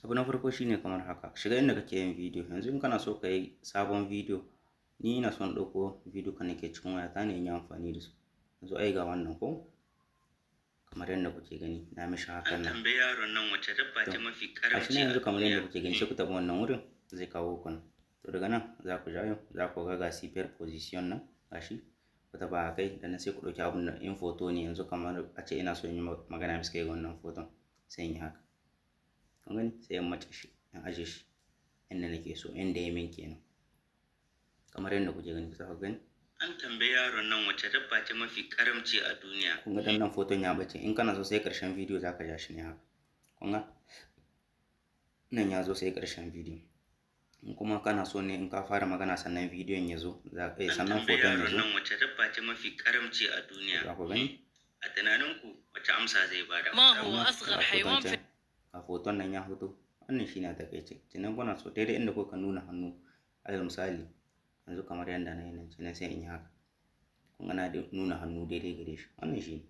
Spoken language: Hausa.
Abu na farko shine kamar haka: shiga inda kake yin bidiyo. Yanzu in kana so ka yi sabon bidiyo, ni ina son ɗauko bidiyo kan nake cikin wayata ne in yi amfani da su. Yanzu ai ga wannan ko, kamar yadda kuke gani, na mishi hakan An nan. tambayi yaron nan wace dabba ce To, mafi gashi karamci nan a yanzu kamar yadda duniya. kuke gani, sai ku taɓa wannan wurin, zai kawo ku nan. To, daga nan za ku jayo, za ku ga superposition nan, gashi, ku taɓa a kai. Da nan sai ku ɗauki abun da in foto ne. Yanzu kamar a ce ina so in yi magana bisa kai ga wannan foton, sai in yi haka, kun gani, sai in mace shi, in aje shi inda nake so, inda ya min kenan, kamar yadda kuke gani, za ku gani. An tambayi yaron nan wace dabba ce mafi karamci a duniya. Kun ga dan nan foton ya bace. In kana so sai ƙarshen bidiyo, za ka ja shi ne haka. Kun ga nan ya zo sai ƙarshen bidiyo. In kuma kana so ne in ka fara magana sannan bidiyon ya zo, za An sannan tambayi foton ya yaron zo. nan wace dabba ce mafi karamci a duniya. Za ku gani. A tunaninku wace amsa zai bada? ما هو Kun ga أصغر ga foton حيوان في can, ga foton nan ya fito. Wannan shine a takaice. Kenan kuna so daidai inda kuka nuna hannu, alal misali yanzu kamar yadda na yi nan, kenan sai in yi haka. Kun ga na nuna hannu daidai gare shi. Wannan shine.